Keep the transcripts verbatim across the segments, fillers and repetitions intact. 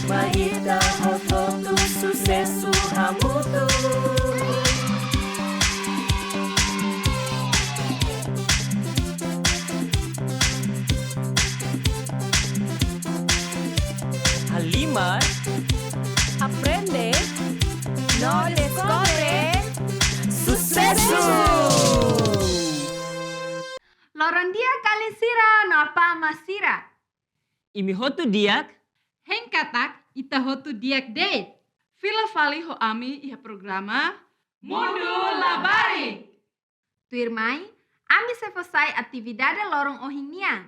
Mai ita hotu-hotu susesu hamutuk. Halimar, aprende no deskobre susesu. Loron di'ak alin sira no apá-amá sira. Imi hotu di'ak? Hein katak ita hotu di'ak de'it. Fila fali ho ami iha programa Mundu Labarik. Tuirmai, ami sei fó sai atividade loron ohin nian.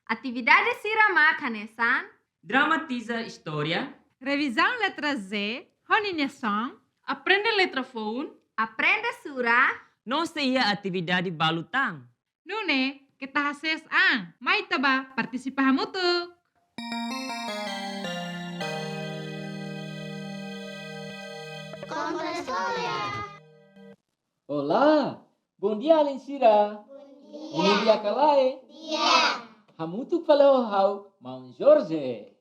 Atividade sira mak hanesan: dramatiza istória, revizaun letra Z ho ninia son, aprende letra foun, aprende sura, no sei iha atividade balu tan. Nune'e, keta hasees an, mai ita bá partisipa hamutuk. Konta istória. Olá, bondia alin sira. Bondia. Imi di'ak ka lae? Di'ak. Hamutuk fali ho ha'u, Maun Jorge.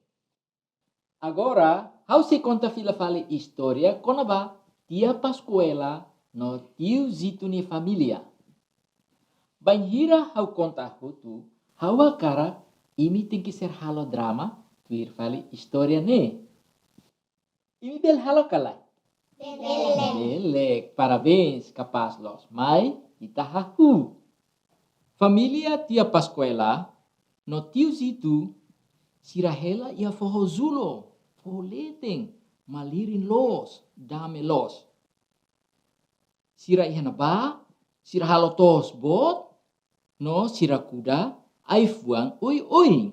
Agora, ha'u sei konta fila fali istória kona-ba Tia Pascuela no Tiu Zito nia família. Bainhira ha'u konta hotu, ha'u hakarak imi tenke ser halo drama tuir fali istória ne'e. Imi bele halo ka lae? Bele. Bele, parabéns, kapás loos. Mai ita hahú. Família Tia Pascuela no Tiu Zito, sira hela iha foho zulu, foho leten, malirin loos, dame loos. Sira iha ne'ebá, sira halo to'os boot, no sira kuda ai-fuan oioin.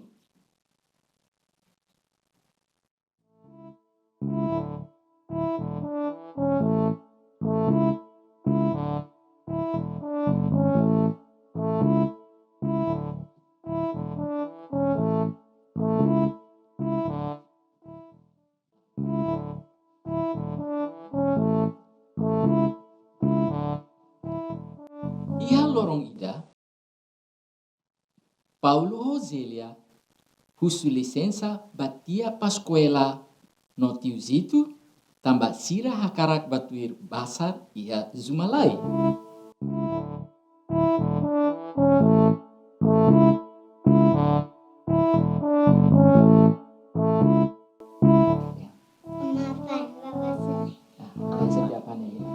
Iha loron ida, Paulo ho Zélia husu lisensa ba Tia Pascuela no Tiu Zito, tanba sira hakarak bá tuir bazár iha Zumalai. Mapan, Bapak Sule. Ah, essa é a panela.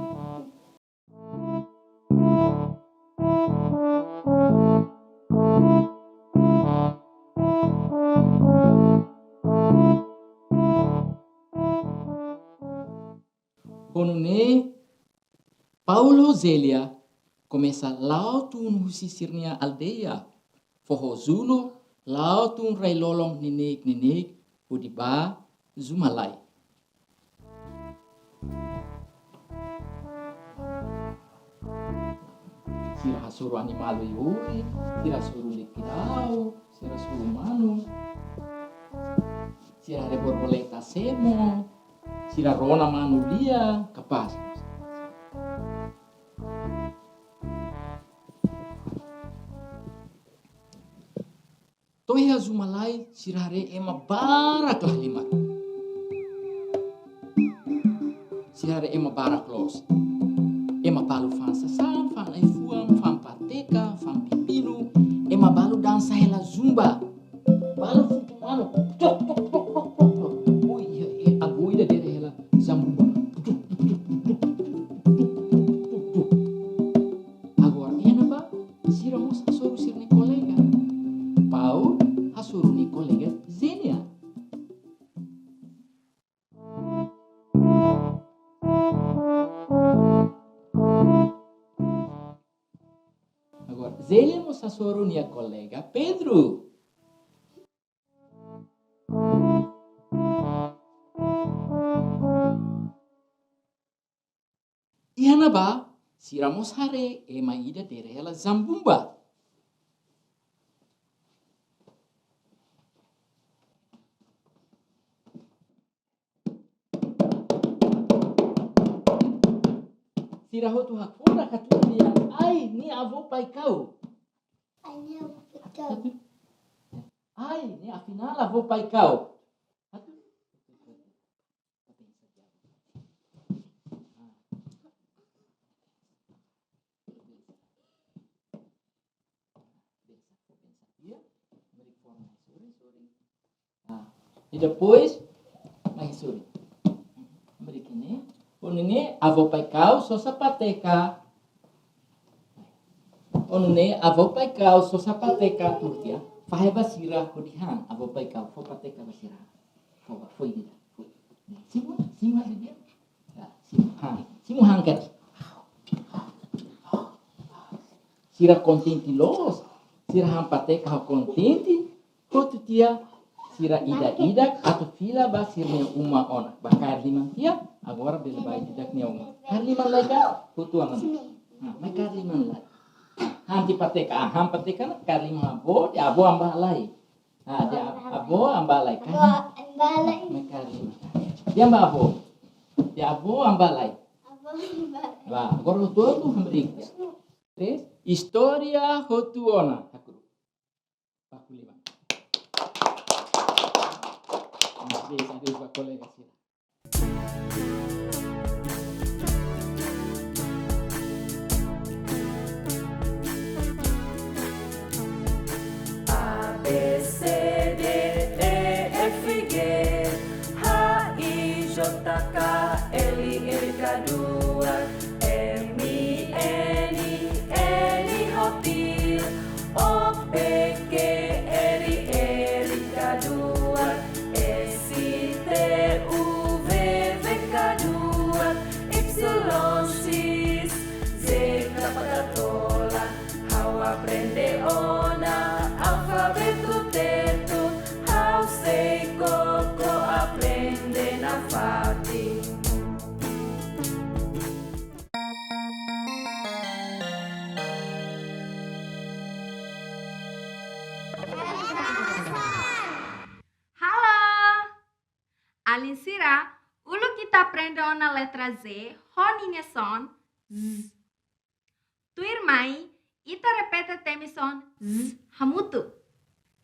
Ho nune'e, Paulo ho Zélia komesa la'o tun husi sira-nia aldeia, foho zulu, la'o tun rai-lolon neineik-neineik, hodi bá Zumalai. Sira hasoru animál oioin, sira hasoru lekirau, sira hasoru manu, sira haree borboleta semo, sira rona manu lia, kapás. To'o iha Zumalai, sira haree ema barak la halimar. Sira haree ema barak loos. Ema balu fa'an sasán, fa'an ai-fuan, fa'an pateka, fa'an pepinu. Ema balu dansa hela zumba. Balu futu manu. Tok, tok, tok, tok, tok, tok. Oi, iha, iha, agora ida dadeer hela zambumba. Tuk, tuk, tuk. Agora, iha ne'ebá, sira mós hasoru sira-nia kolega. Paulo hasoru nia kolega Zélia. Agora, Zélia mós hasoru nia kolega Pedro. Iha ne'ebá, sira mós haree ema ida dadeer hela zambumba. Sira hotu hakfodak hatudu dehan: Ai, ne'e avó Paikau. Ai, ne'e avó Paikau. Ai, ne'e afinál avó Paikau. Hatudu. Depois, mai suri. Mereka ini. Ho nune'e, avó Paikau sosa pateka. Ho nune'e, avó Paikau sosa pateka tuur tiha. Fahe ba sira hodi han, avó Paikau fó pateka ba sira. Fó ba, fó ida. Simu, simu ida. Ya, simu han, simu han karik. Sira kontente loos. Sira han pateka ho kontente. Hotu tiha, sira ida-idak atu fila ba sira-nia uma ona. Ba kaer liman tiha, agora bele ba ida-idak nia uma. Kaer liman lai ka? Hotu ona. Nah, mai kaer liman lai. Han tiha pateka, ah, han pateka ona, kaer liman ba avó, dehan avó han ba lai. Ah, dehan avó han ba lai. Kaer liman. Mai kaer liman. Dehan ba avó. Dehan avó han ba lai. Ba, agora hotu-hotu hamriik. Três. Istória hotu ona. Hakuru. Baku liman. Adeus, adeus ba kolega sira. A, B, C, D, E, F, G, H, I, J, K, L, L, K, duar, M, N, N, hotu tiha, O, P, Q, R, R, K, duar, S, T, U, V, V, K, duar, Y, X, Z, K, K, tola. Ha'u aprende ona alfabetu Tetun, ha'u sei koko aprende nafatin. Halo! Alin sira, uluk ita aprende ona letra Z, ho ninia son, Z. Tuirmai, ita repete temi son, Z, hamutuk.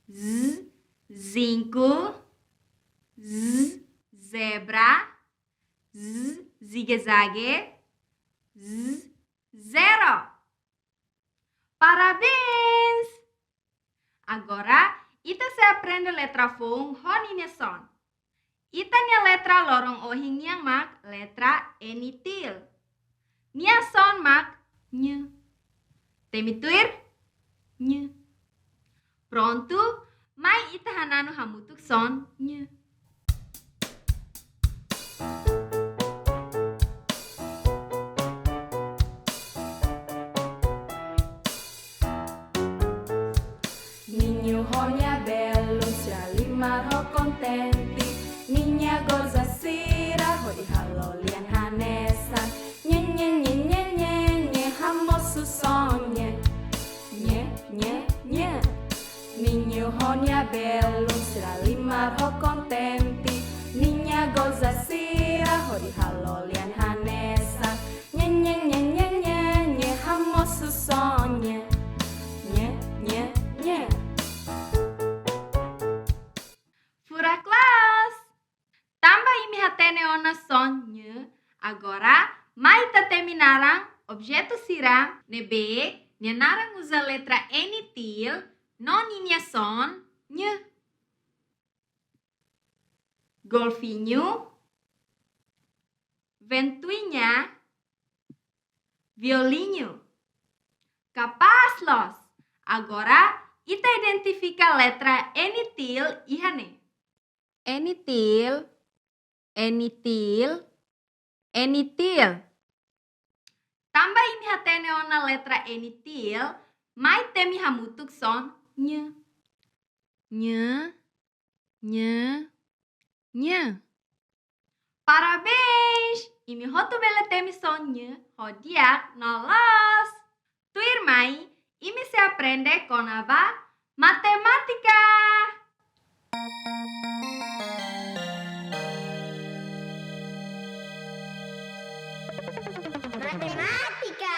Z, zinku, Z, zebra, Z, zigue-zague, Z, zero. Parabéns! Agora, ita sei aprende letra foun ho ninia son. Ita-nia letra loron ohin nian mak letra N tiil. Nia son mak nyu. Temi tuir, nyu. Prontu, mai ita hananu hamutuk son nyu. Ninhu ho nia belun sira halimar ho kontente, ninia goza sira hodi halo lian hanesan. Nhe, nhe, nhe, nhe, nhe, nhe, hamosu son nhe. Nhe, nhe, nhe. Ninhu ho nia belun sira halimar ho kontente, ninia goza sira hodi halo lian hanesan. Nhe, nhe, nhe, nhe, nhe, nhe, hamosu son nhe. Nhe, nhe, nhe. Furak loos! Tanba imi hatene ona son nhu, agora mai ita temi naran objetu sira ne'ebé nia naran uza letra N tiil no ninia son nhu. Golfinho, ventoinha, violinho. Kapás loos! Agora, ita identifika letra N tiil iha ne'e. N tiil, N tiil, N tiil. Tanba imi hatene ona letra N tiil, mai temi hamutuk son nhu. Nhu, nhu, nhu. Parabéns! Imi hotu bele temi son nhu ho di'ak no loos. Tuirmai, imi sei aprende kona-ba matemátika. Matemátika.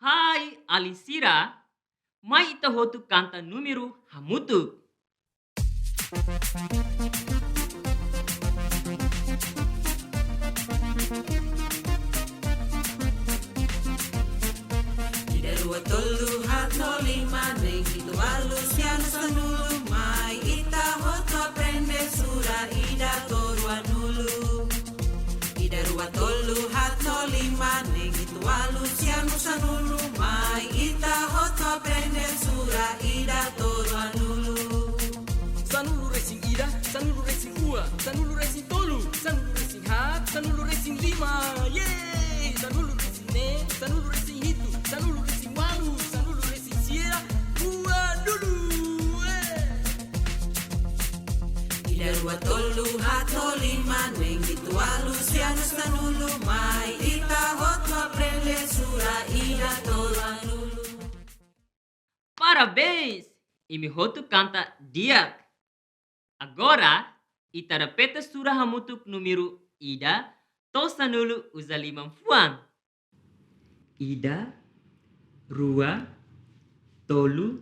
Hai, alin sira, mai ita hotu kanta númeru hamutuk. Ida, rua, tolu, haat, lima, neen, hitu, ualu, sia, ruanulu, mai ita hotu aprende sura. ida to'o ruanulu. Ida, rua, tolu, haat no lima, neen, hitu, ualu, sia no sanulu. Mai ita hotu aprende sura ida to'o ruanulu. Sanulu resin ida, sanulu resin rua, sanulu resin tolu, sanulu resin haat, sanulu resin lima. Yeay! Sanulu resin neen, sanulu resin hitu, sanulu resin ualu, sanulu resin sia, ruanulu. Eh. Ida, rua, tolu, haat no lima, neen, hitu, ualu, sia no sanulu. Mai ita hotu aprende sura ida to'o ruanulu. Parabéns! Imi hotu kanta di'ak. Agora, ita repete sura hamutuk númeru ida to'o sanulu uza liman fuan. Ida, rua, tolu,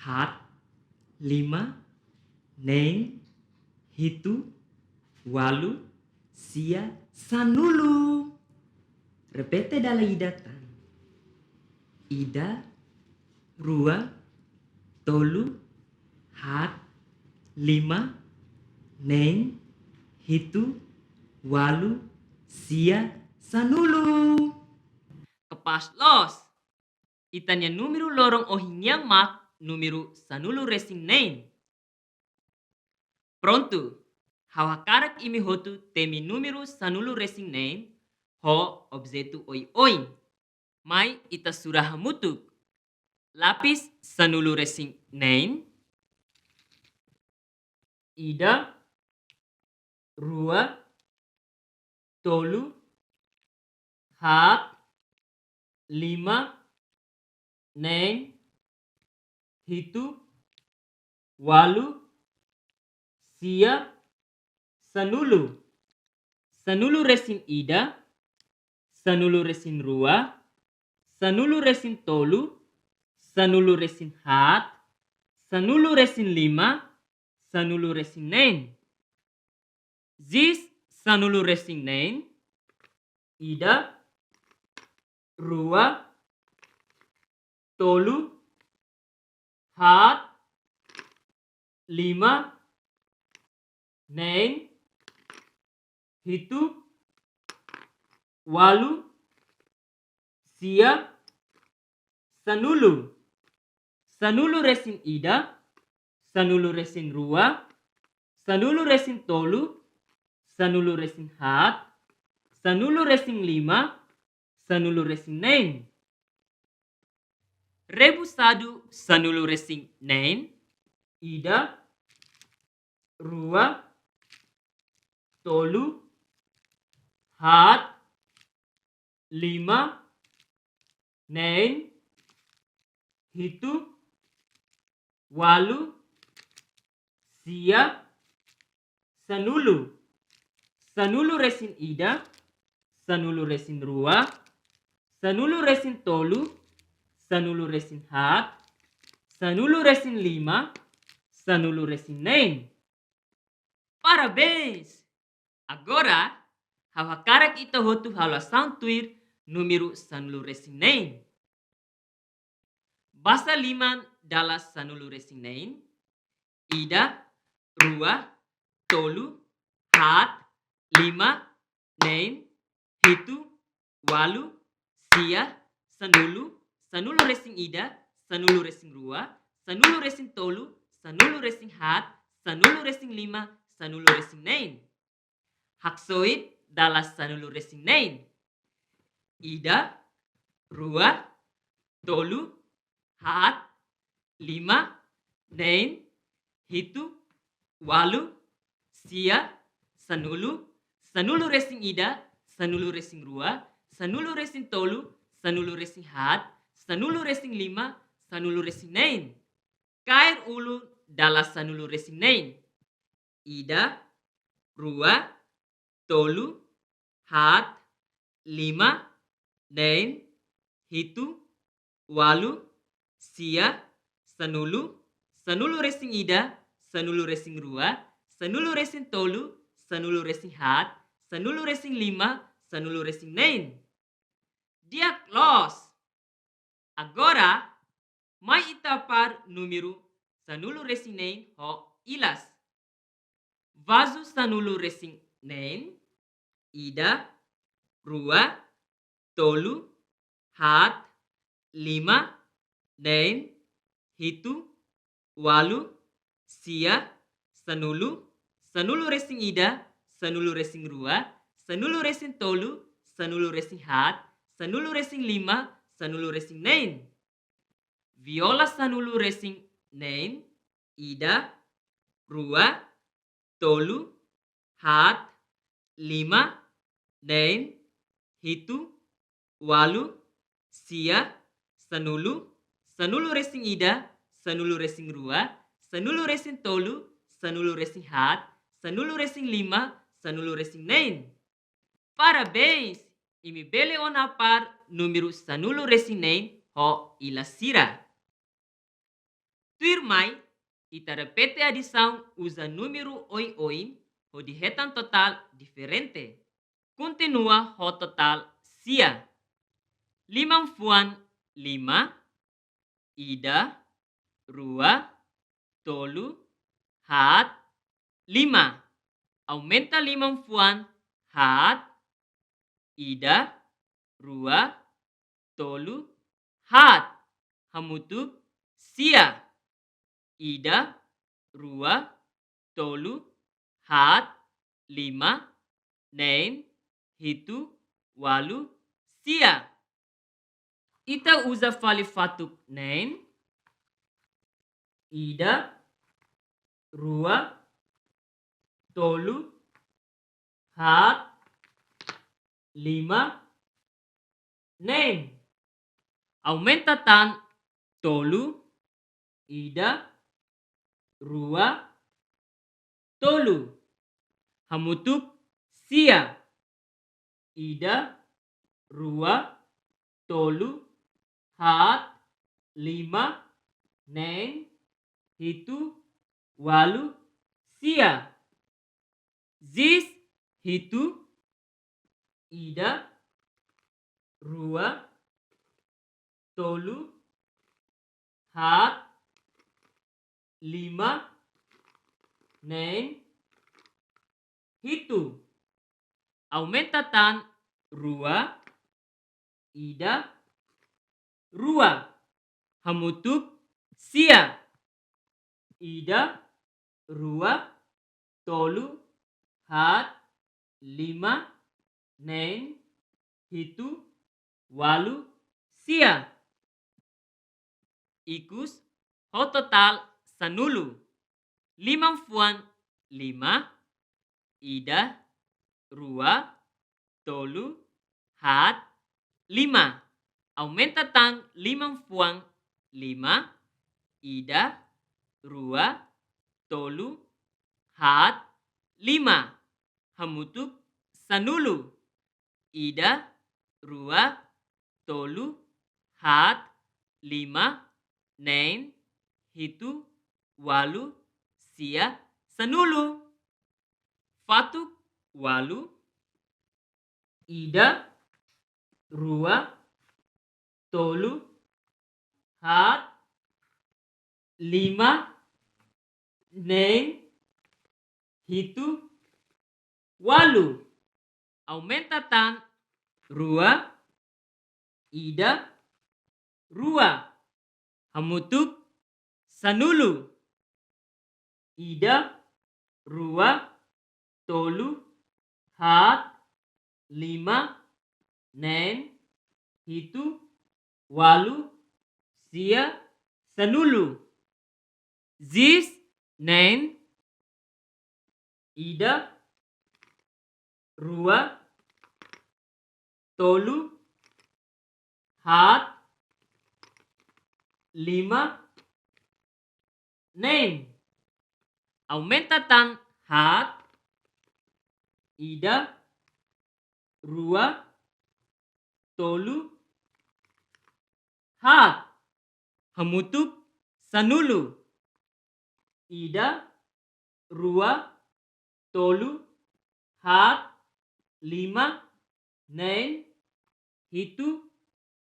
haat, lima, neen, hitu, ualu, sia, sanulu. Repete dala ida tan. Ida, rua, tolu, haat, lima, neen, hitu, ualu, sia, sanulu. Kapás loos. Ita-nia númeru loron ohin nian mak númeru sanulu resin neen. Prontu, ha'u hakarak imi hotu temi númeru sanulu resin neen ho objetu oioin. Mai ita sura hamutuk. Lapis sanulu resin neen. Ida, rua, tolu, haat, lima, neen, hitu, ualu, sia, sanulu. Sanulu resin ida, sanulu resin rua, sanulu resin tolu, sanulu resin haat, sanulu resin lima, sanulu resin neen. Zis sanulu resin neen. Ida, rua, tolu, haat, lima, neen, hitu, ualu, sia, sanulu. Sanulu resin ida, sanulu resin rua, sanulu resin tolu, sanulu resin haat, sanulu resin lima, sanulu resin neen. Rebusadu sanulu resin neen. Ida, rua, tolu, haat, lima, neen, hitu, ualu, sia, sanulu. Sanulu resin ida, sanulu resin rua, sanulu resin tolu, sanulu resin haat, sanulu resin lima, sanulu resin neen. Parabéns! Agora, ha'u hakarak ita hotu halo asaun tuir númeru sanulu resin neen. Basa liman dala sanulu resin neen. Ida, rua, tolu, haat, lima, neen, hitu, ualu, sia, sanulu, sanulu resin ida, sanulu resin rua, sanulu resin tolu, sanulu resin haat, sanulu resin lima, sanulu resin neen. Haksoit dala sanulu resin neen. Ida, rua, tolu, haat, lima, neen, hitu, ualu, sia, sanulu, sanulu resin ida, sanulu resin rua, sanulu resin tolu, sanulu resin haat, sanulu resin lima, sanulu resin neen. Kaer ulun dala sanulu resin neen. Ida, rua, tolu, haat, lima, neen, hitu, ualu, sia, sanulu, sanulu resin ida, sanulu resin rua, sanulu resin tolu, sanulu resin haat, sanulu resin lima, sanulu resin neen. Di'ak loos. Agora, mai ita apár númeru sanulu resin neen ho ilas. Fazu sanulu-resin-neen, ida, rua, tolu, haat, lima, neen, hitu, ualu, sia, sanulu, sanulu-resin-ida, sanulu-resin-rua, sanulu-resin-tolu, sanulu-resin-haat, sanulu-resin-lima, sanulu-resin-neen. Viola sanulu-resin-neen, ida, rua, tolu, haat, lima, neen, hitu, ualu, sia, sanulu, sanulu-resin-ida, sanulu-resin-rua, sanulu-resin-tolu, sanulu-resin-haat, sanulu-resin-lima, sanulu-resin-neen. Parabéns! Imi bele ona apár númeru sanulu-resin-neen ho ilas sira. Tuirmai, ita repete adisaun uza númeru oioin hodi hetan totál diferente. Kontinua ho totál sia. Liman-fuan lima, ida, rua, tolu, haat, lima. Aumenta liman-fuan haat, ida, rua, tolu, haat. Hamutuk sia. Ida, rua, tolu, haat, lima, neen, hitu, ualu, sia. Ita uza fali fatuk neen. Ida, rua, tolu, haat, lima, neen. Aumenta tan tolu, ida, rua, tolu. Hamutuk sia. Ida, rua, tolu, haat, lima, neen, hitu, ualu, sia. Zis hitu, ida, rua, tolu, haat, lima, neen, hitu. Aumenta tan rua, ida, rua. Hamutuk sia. Ida, rua, tolu, haat, lima, neen, hitu, ualu, sia. Ikus ho totál sanulu. Liman-fuan lima, ida, rua, tolu, haat, lima. Aumenta tan liman-fuan lima, ida, rua, tolu, haat, lima. Hamutuk sanulu. Ida, rua, tolu, haat, lima, neen, hitu, ualu, sia, sanulu. Fatuk ualu, ida, rua, tolu, haat, lima, neen, hitu, ualu. Aumenta tan rua, ida, rua. Hamutuk sanulu. Ida, rua, tolu, haat, lima, neen, hitu, ualu, sia, sanulu. Zis neen, ida, rua, tolu, haat, lima, neen. Aumenta tan haat, ida, rua, tolu, haat. Hamutuk sanulu. Ida, rua, tolu, haat, lima, neen, hitu,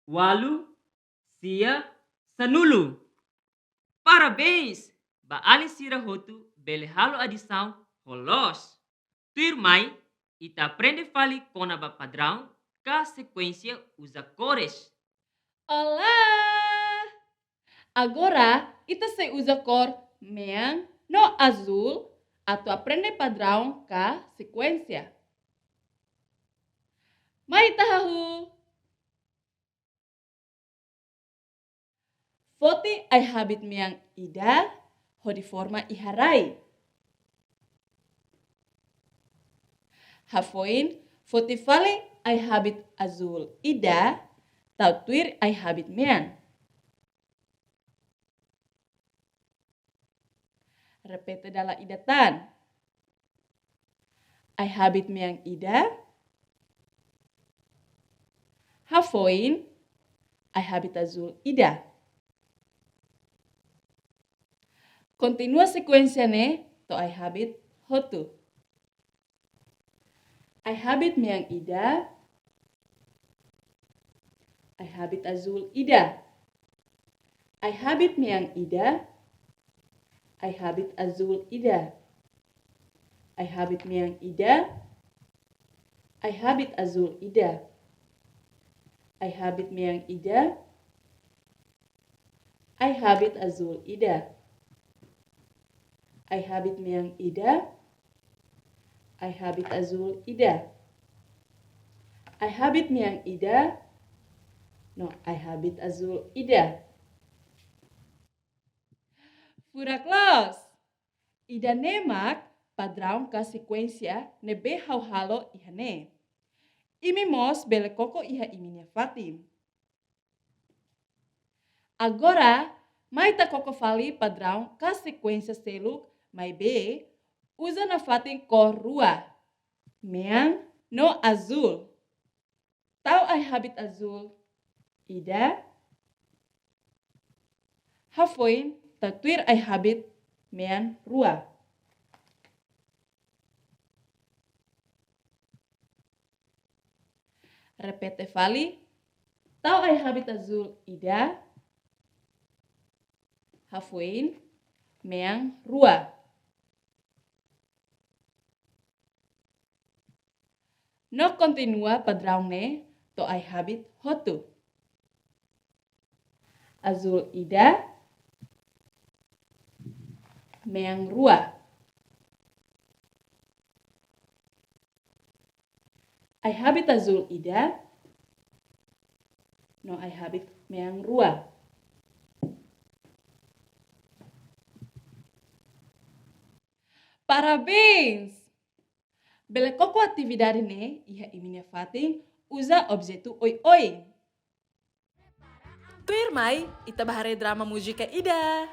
ualu, sia, sanulu. Parabéns! Ba alin sira hotu bele halo adisaun ho loos. Tuirmai, ita aprende fali kona-ba padraun ka sekuénsia uza kores. Olá! Agora, ita sei uza kór mean no azúl atu aprende padraun ka sekuénsia. Mai ita hahú. Foti ai-habit mean ida hodi forma iha rai. Hafoin, foti fali ai-habit azúl ida, tau tuir ai-habit mean. Repete dala ida tan. Ai-habit mean ida. Hafoin, ai-habit azúl ida. Kontinua sekuénsia ne'e to'o ai-habit hotu. Ai-habit mean ida. Ai-habit azúl ida. Ai-habit mean ida. Ai-habit azúl ida. Ai-habit mean ida. Ai-habit azúl ida. Ai-habit mean ida. Ai-habit azúl ida. Ai-habit mean ida. Ai-habit azúl ida. Ai-habit mean ida. No ai-habit azúl ida. Furak loos. Ida-ne'e mak padraun ka sekuénsia ne'ebé ha'u halo iha ne'e. Imi mós bele koko iha imi-nia fatin. Agora, mai ita koko fali padraun ka sekuénsia seluk maibé uza nafatin kór rua, mean no azúl. Tau ai-habit azúl ida. Hafoin, tau tuir ai-habit mean rua. Repete fali. Tau ai-habit azúl ida. Hafoin, mean rua. No kontinua padraun ne'e to'o ai-habit hotu. Azúl ida, mean rua. Ai-habit azúl ida, no ai-habit mean rua. Parabéns! Bele koko atividade ne'e iha imi-nia fatin uza objetu oioin. Tuirmai, ita bá haree drama múzika ida.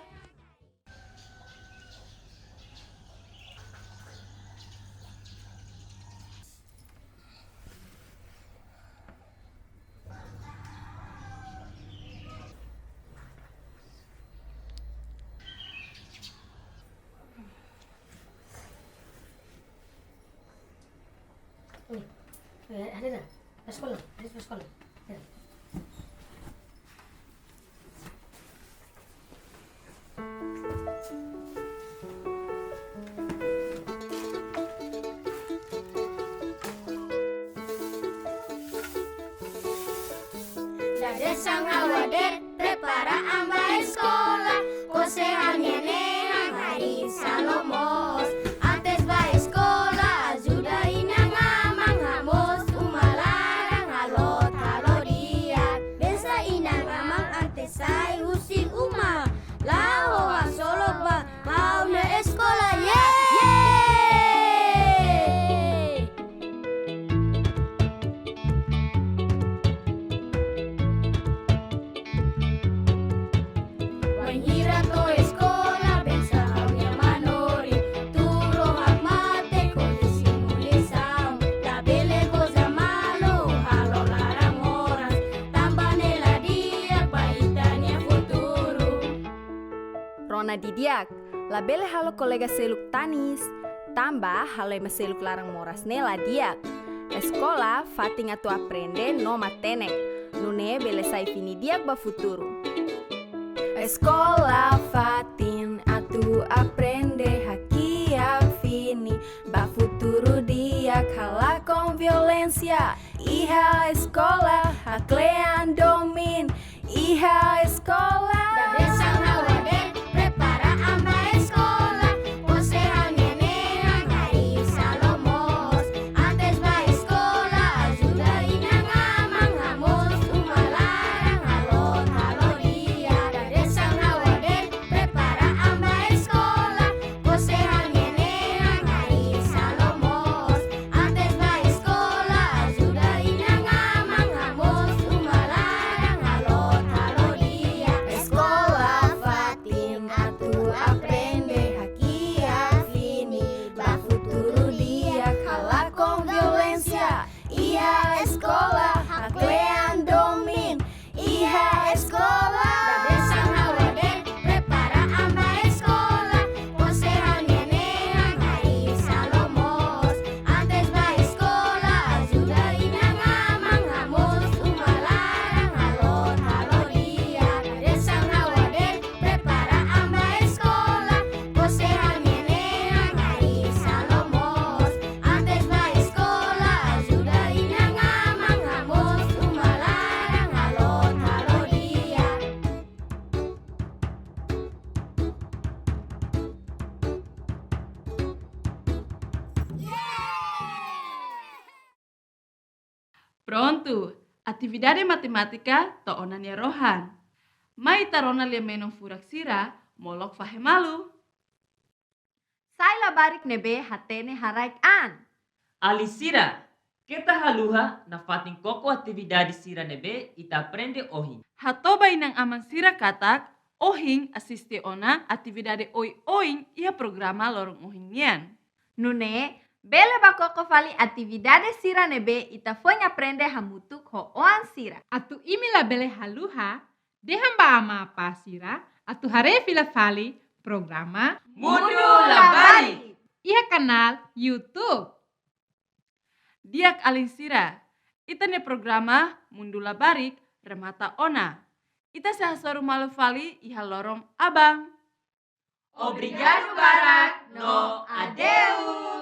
Oi. Eh, ada dah. Bá eskola, bá eskola. Ya. Dadeer-saan ha'u hadeer, prepara an bá eskola. Kose ha'u-nia neen han hariis halo moos. Antes bá eskola, ajuda inan-aman hamoos uma laran, halo, halo di'ak. Bensa inan-aman antes sai husi uma. La'o hasoru ba ha'u-nia eskola, ye! Ye! Bainhira to'o eskola, bensa ha'u-nia manorin. Tuur hakmatek hodi simu lisaun. Labele goza malu, halo laran moras. Tanba ne'e la di'ak ba ita-nia futuru. Rona didi'ak, labele halo kolega seluk tanis, tanba halo ema seluk laran moras ne'e la di'ak. Eskola fatin atu aprende no matenek, nune'e bele sai fini di'ak ba futuru. Eskola fatin atu aprende, hakiak fini, Iha eskola, haklean domin. Iha eskola. Dadeer-saan ha'u hadeer, prepara an ba eskola. Pose ha'u-nia neen, harii salo moos. Antes ba eskola, ajuda inan-aman hamoos uma laran, halo talo di'ak. Dadeer-saan ha'u hadeer, prepara an ba eskola. Pose ha'u-nia neen, harii salo moos. Antes ba eskola, ajuda inan-aman hamoos uma laran, halo talo di'ak. Eskola fatin atu aprende, hakiak fini ba futuru di'ak, halakon violénsia. Iha eskola, haklean domin. Iha eskola. Dadeer-saan ha'u hadeer, prepara an ba eskola. Pose ha'u-nia neen, harii salo moos. Antes ba eskola, ajuda inan-aman hamoos uma laran, halo talo di'ak. Dadeer-saan ha'u hadeer, prepara an ba eskola. Pose ha'u-nia neen, harii salo moos. Antes ba eskola, ajuda inan-aman hamoos uma laran, halo talo di'ak. Prontu, atividade matemátika to'o ona nia rohan. Mai ita rona lia-menon furak sira, molok fahe malu. Sai labarik ne'ebé hatene haraik an. Alin sira, keta haluha nafatin koko atividade sira ne'ebé ita aprende ohin. Hato'o ba inan-aman sira katak ohin asiste ona atividade oioin iha programa loron ohin nian. Nune'e, bele bá koko fali atividade sira ne'ebé ita foin aprende hamutuk ho oan sira. Atu imi labele haluha, dehan ba amá apá sira atu haree fila fali programa Mundu Labarik iha kanál YouTube. Di'ak alin sira, ita-nia programa Mundu Labarik remata ona. Ita sei hasoru malu fali iha loron aban. Obrigadu barak no adeus.